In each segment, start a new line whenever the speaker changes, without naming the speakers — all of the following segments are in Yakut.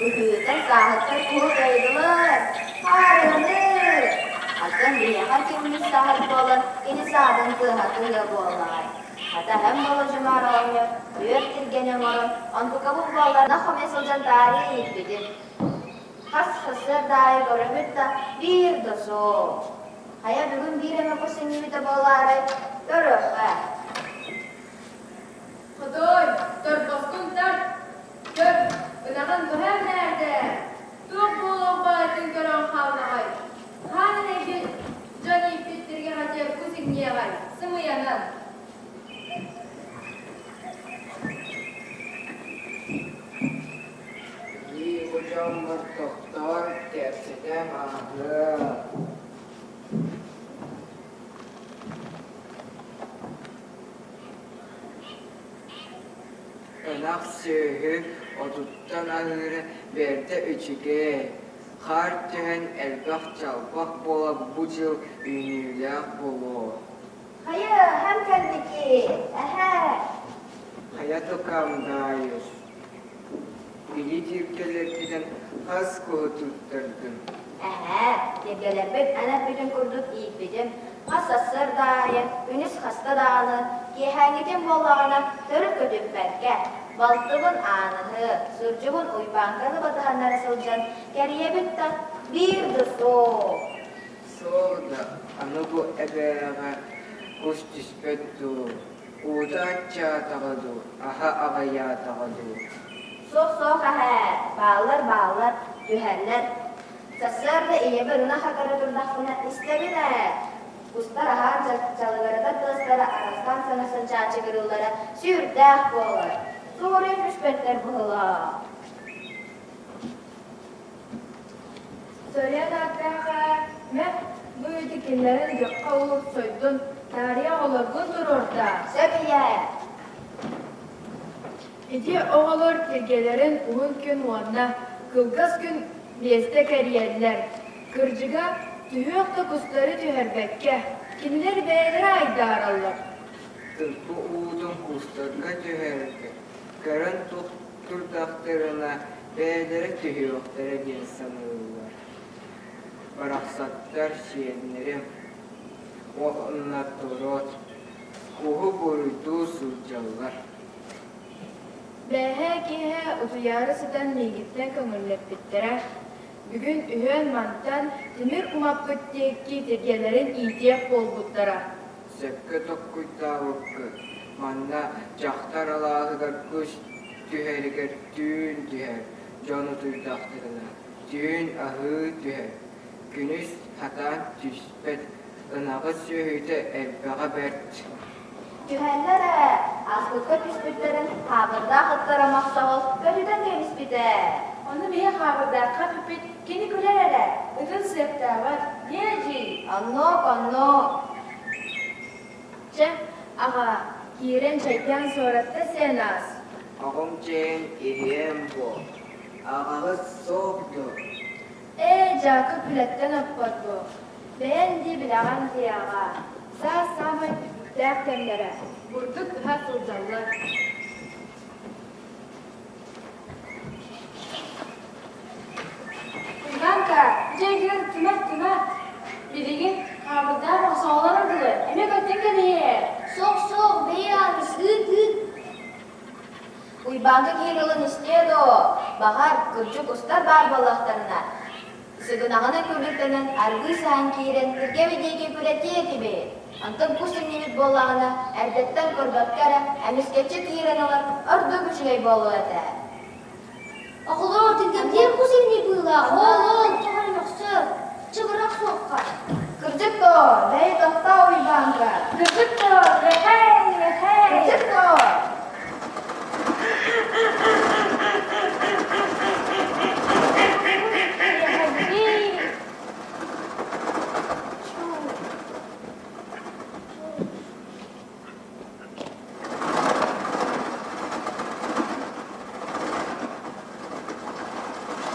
Быһыыта сааһыттар куһу кыайдылар, хаарыаны! Атын биһиэхэ киммит сааһыт буолан кини саатын тыаһа тыаһа буоллаҕай. Хата эһэм Болодьумаар оҕонньор түөрт тиргэни оҥорон, онтукабыт буолларына хомуйа сылдьан таарыйа ииппитим. Хас сарсыарда аайы көрөбүт да, биир да суох. Хайа бүгүн биир эмэ кус иҥнибитэ буолаарай, көрүөххэ.
Хотуой, торбоскун тарт, көр, ынаҕын быһа эмнээрдэ. Туох буолуох баҕайытын көрөн хааллаҕай. Хаан эрэйгин дьон ииппит тиргэҕэтигэр кус иҥниэҕэй, сымыйанан.
Ии, бу дьоммут тохтоон кэпсэтэн ааһыа. Ынах сүөһү отуттан аһыыра бэрдэ үчүгэй, хаар түһэн элбэх чалбах буола бу дьыл үүнүүлээх буолуо.
Хайа, һэм кэлбики, эһээ.
Хайа тукаам Даайыс, били тиэргэлэргинэн хас куһу туттардыҥ?
Эһээ, тиэргэлэрбин эн эппитин курдук ииппитим. Хас сарсыарда аайы, күнүс хаста даҕаны, киэһээҥҥитин буоллаҕына төрүт көтүппэккэ, балтыбын Ааныһы, сурдьубун Уйбааҥканы батыһаннара сылдьан кэрийэбит да, биир да суох.
Суох да, аны бу эбээҕэ кус түспэт дуу, уута аччаатаҕа дуу, аһа аҕыйаатаҕа дуу?
Суох-суох эһээ, бааллар-бааллар, түһэллэр. Сарсыарда ийэбэр ынах акара турдахпына истэбин ээ. Кустар аһаан чалыгырата тыастара арахсан саҥа сылдьааччыгырыыллара сүрдээх буолар. Суоруйа түспэттэр быһыылаах.
Сөрүөн ааттаах мэ, бу үүтү киллэрэн дьоххо уур, сойдун, таарыйа оҕолоргун туруордаа.
Сөп ийээ.
Ити оҕолор тиргэлэрин уһун күн уонна кылгас күн миэстэ кэрийэллэр. Кырдьыга, түһүөх да кустары түһэрбэккэ, кинилэр бэйэлэрэ айдаараллар.
Тырпы уутун кустарга түһэргэ, көрөн турдахтарына бэйэлэрэ түһүөхтэрэ диэн саныыллар. Барахсаттар сиэннэрим уонна торот куһу буруйдуу сылдьаллар.
Бэҕэһээ киэһэ утуйаары сытан миигиттэн көҥүллэппиттэрэ. Бүгүн үһүөн мантан тимир умаппыт диэки тиргэлэрин иитиэх буолбуттара.
Сөпкө толкуйдаабыккыт. Манна дьахтар алааһыгар кус түһэригэр түүн түһэр, дьон утуйдахтарына түүн аһыы түһэр, күнүс хатаан түспэт, ынаҕы сүөһүтэ элбэҕэ бэрт.
Түһэллэр ээ, ааспыкка түспүттэрин хаабырдаах ыттара мохсоҕол көтүтэн кэбиспитэ.
Ону биһи хаабырдаахха эппиппит, кини күлэр эрэ, ытын сыаптаабат, диэ-дьии.
Оннук, оннук.
Чэ, аҕаа, киирэн чэйдээн суоратта сиэн аас.
Оҕом чэйин иһиэм буо, аҕаҕыт суох дуо?
Ээ, Дьаакып үлэттэн оппот буо. Бэйэн дии билэҕин дии аҕаа, саас саамай түбүктээх кэмнэрэ, бурдук ыһа сылдьаллар. Иванка, дьэ түмэт түмэт. Билигин хаабырдаах охсоолорор дылы, эмиэ көттүн кэбиһиэ.
Суох-суох, бэйи ааныс, ыыт-ыыт.
Уйбааҥка киһи тылын истиэ дуо? Баҕар, кырдьык устар баар буоллахтарына, Сыгынаҕынан күлүктэнэн аргыый саһан киирэн тиргэбит диэки күрэтиэ этибит. Онтон кус иҥнибит буоллаҕына, эрдэттэн көрбөккө эрэ, эмискэччи киирэн ылар ордук үчүгэй буолуо этэ.
Оҕолоор, тиргэбитигэр кус иҥнии быылаах, оол-оол, тоҕо эрэ мөхсөр, чыбырах суохха.
Кырдьык доо, бэйи тохтоо Уйбааҥка.
Кырдьык доо, мэхэй, мэхэй.
Кырдьык доо.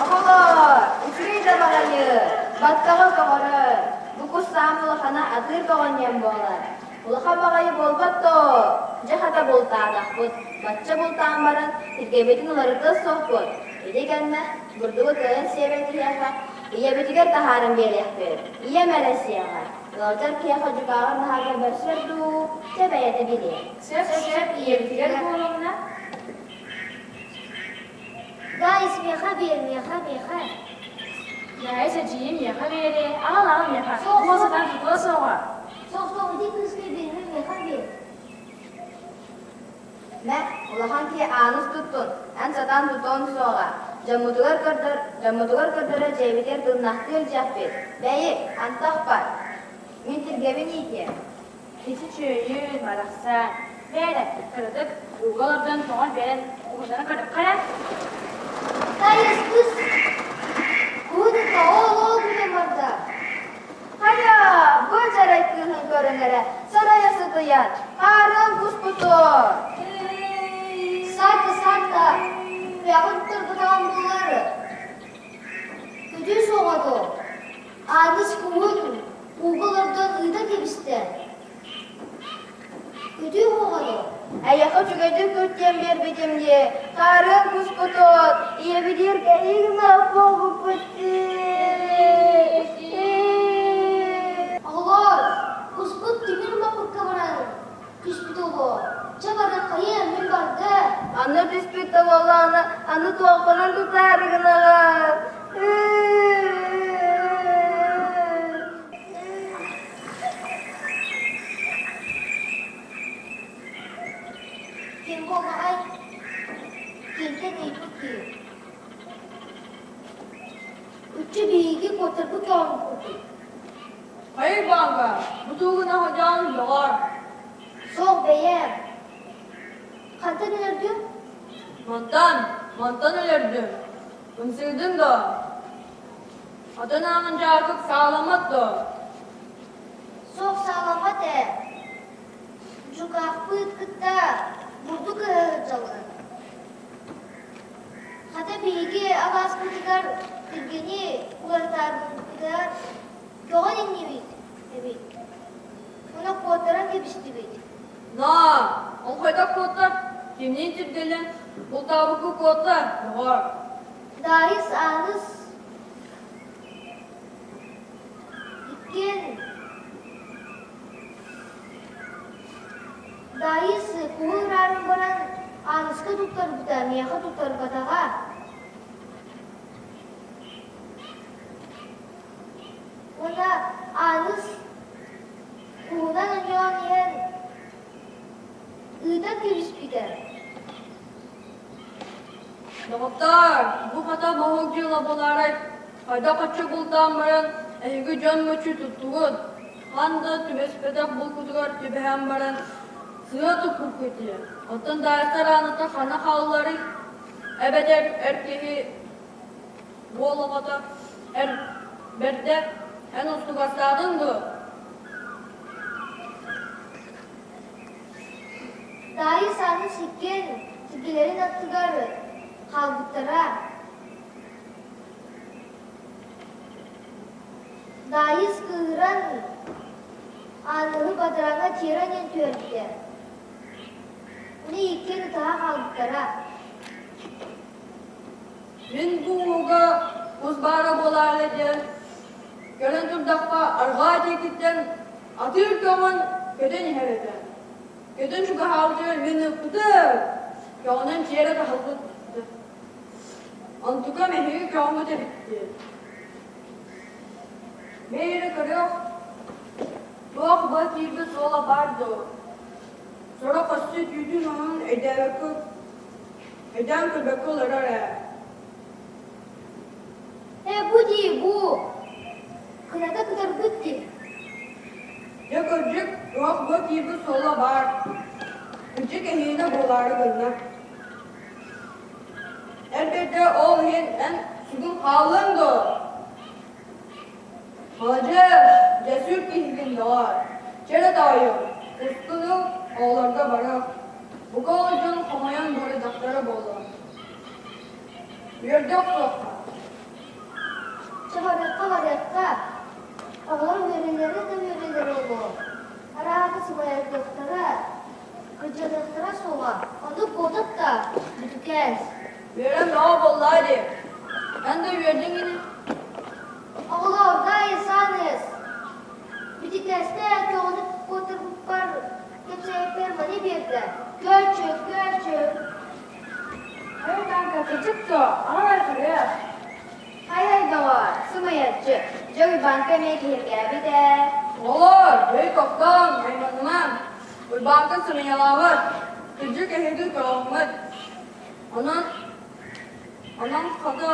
Оҕолоор, үчүгэй да баҕайы, баттаҕа көҕөрөр, бу кус саам улахана атыыр көҕөнньөн буолар. Улахан баҕайы буолбат доо, дьэ хата бултаатахпыт, бачча бултаан баран, тиргэбитин уларытыа суохпут. Ити кэннэ бурдугу кыайан сиэбэт киһиэхэ ийэбитигэр таһааран биэриэхпит. Ийэм эрэ сиэҕэ. Ыалдьар киһиэхэ дьукааҕар наһаа бэрсэр дуу, чэ бэйэтэ билиэ.
Сөп-сөп ийэбитигэр буолуоҕуна.
Даайыс миэхэ биэр, миэхэ, миэхэ.
Даайыс эдьиийим миэхэ биэриэ, аҕал аҕал миэхэ. Уол сатаан тутуо суоҕа.
Суох, суох, ити кыыска биэримэ, миэхэ биэр.
Мэ, улахан киһи ааныс туттун, эн сатаан тутуоҥ суоҕа. Дьоммутугар көрдөр, дьоммутугар көрдөрө дьиэбитигэр тыыннахтыы илдьиэхпит. Бэйи, антах бар. Мин тиргэбин иитиэм.
Ити чүөйүүн, барахсан. Бээрэ, кыратык ууга олордон тоҕон биэрэн уһуннара көрүөххэ эрэ.
Даайыс кыс, куһун ол ол бүтэн барда.
Хайа, бу дьарай кыыһын көрөн эрэ, сарайа сытыйан, хаарыан куспутун.
Сарта, сарта, үрэҕин турбутаҕын булар. Көтүү суоҕа дуо? Ааныс куһун ууга олордон ыыта кэбистэ. Көтүү суоҕа дуо?
Эйиэхэ үчүгэйдик күртиэн биэрбитим дии, хаарыан куспутун, ийэбитигэр кэһии гына буолбуппут дии.
Оҕолоор, куспут тимир маппыкка баран түспүт оҕо. Чэ бары хайа, мин барда.
Аны түспүт да буоллаҕына, аны туоххунан тутаары гынаҕын?
Ким буоллаҕай? Кимтэн ыйбыт киһи? Үччү биһиги куотарбыт көҕүн курдук.
Хайа баанга, бутуугуна ходьоон доҕор.
Суох бэйэм. Хантан өлөрдүҥ?
Мантан, мантан өлөрдүм. Ымсыырдыҥ дуо? Атын ааҕын дьаакып сааламмат дуо?
Суох сааламмат ээ. Дьукаахпыт кытта бурдук ыһа сылдьаллар. Хата биһиги алааспытыгар тиргэни уларытаарбытыгар көҕөн иҥнибит эбит. Уонна куоттаран кэбистибит.
Наа, ол хайдах куоттар? Кимниин тиргэлэн бултаабыккы куотта, доҕор?
Даайыс Ааныс иккиэн Даайыс куһу ырааран баран Ааныска туттарбыта, миэхэ туттарбатаҕа. Уонна Ааныс куһунан онньоон иһэн ыытан кэбиспитэ.
Доҕоттоор, бу хата моһуок дьыала буолаарай, хайдах оччо бултаан баран эһиги дьон мочу туттугут, хан да түбэспэтэх булкутугар түбэһэн баран сыа туппуккут дии. Оттон даайыстар ааныта хана хаалларый, эбэтэр эр киһи уол оҕото эр бэрдэ эн устугастаатыҥ дуо?
Даайыс аны сиккиэн сиргэлэрин аттыгар хаалбыттара. Даайыс кыыһыран Ааныһы бадараҥҥа тиэрэ анньан түһэрбитэ. Уну иккиэн ытаһа хаалбыттара.
Мин бу ууга кус баара буолаары диэн көрөн турдахха арҕаа диэкиттэн атыыр көҕөн көтөн иһэр этэ. Көтөн чугаһаабытыгар мин ыппытым, көҕүнэн тиэрэ таһылбыт. Онтукам эһиги көҕүҥҥүт эбит дии. Мэйэрэ көрүөх, туох баа киирбит суола баар дуо? Сорох өссө түүтүн уһун өйдөөбөккө, өйдөөн көрбөккө олорор ээ.
Ээ бу дии бу, кыната кытарбыт дии.
Дьэ кырдьык, туох бу киирбит суола баар. Кырдьык эһиинэ буолаары гынна. Эр бэрдэ ол иһин эн сүгүн хааллыҥ дуо? Маладьыас, дьэ сүр киһигин доҕоор. Чэ эрэ тоойуом, устун ыл, оҕолорго барыах. Бука ол дьон хомойон буруйдахтара буолуо. Үөрдэ охсуохха.
Чэ барыахха барыахха. Оҕолор үөрэллэрэ да үөрэллэрэ буолуо. Арааһа сыбайардыахтара, кырдьаныахтара суоҕа. Ону куотат да, бүтүкээс.
Үөрэн бөҕө буоллаа дии. Эн да үөрдүҥ ини.
Оҕолоор, дай саныс. Бүтүтэстэ көҕүнү куотарбыппар кэпсээппэр маны биэрдэ. Көөчүк, көөчүк.
Эй, Танка, кырдьык дуо? Аҕай кырыа.
Хайай доҕор, сымыйаччы, дьэ Уйбаанка эмиэ киһиргээбит ээ.
Оҕолор, өй тохтооҥ, айманымаҥ. Уйбаанка сымыйалаабат, кырдьык эһиги көҕүҥҥүт. Онон, онон хата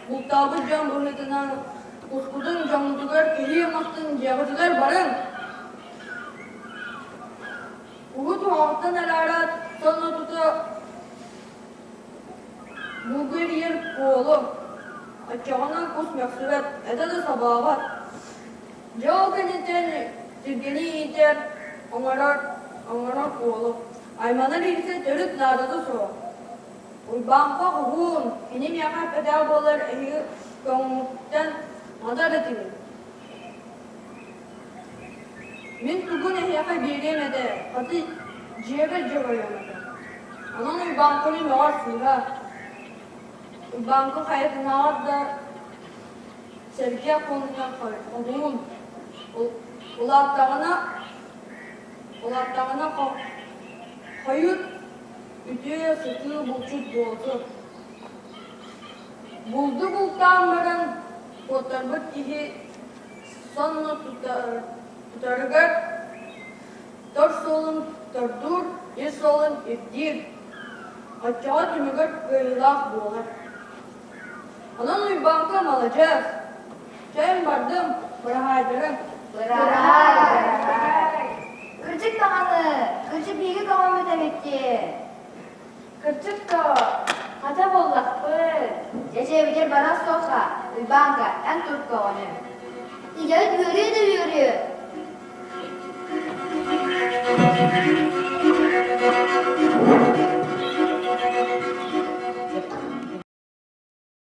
бултаабыт дьон быһыытынан куспутун дьоҥҥутугар киһи оҥостон дьиэҕитигэр барыҥ. Уһу туһаҕыттан араарат, сонно тута Булгу эрийэр куолу, оччоҕуна кус мөхсүбэт, этэ да собообот. Дьэ ол кэнниттэн тиргэни иитэр, оҥорор, оҥорор куолу. Айманар иһитэ төрүт наадата суох. Уйбааҥка хоһуун, кини миэхэ эппэтэҕэ буоллар эһиги көҥүттэн матар этигит. Мин тугун эһиэхэ биэриэм этэ, хата дьиэбэр дьоһуйуом этэ. Онон Уйбааҥканы мөҕөр сыыһа. Уйбааҥка хайатынааҕар да сэргэх хонунан хоһуун. Улааттаҕына, улааттаҕына хойут үтүө сытыы булчут буолсу. Булду бултаан баран куоттарбыт киһи сонно тутарыгар тор суолун тордуур, ис суолун ирдиир, оччоҕо түмүгэр кыайыылаах буолар. Онон Уйбааҥка маладьыас, чэйин бардым, быраһаайдарыҥ.
Быраһаай, быраһаай. Кырдьык даҕаны, кырдьык биһиги көҕөммүт эбиккин.
Кырдьык да, хата буоллахпыт.
Дьэ дьиэбитигэр бара охсуохха, Уйбааҥка, эн тут көҕөнү.
Ийэбит үөрүө да үөрүө.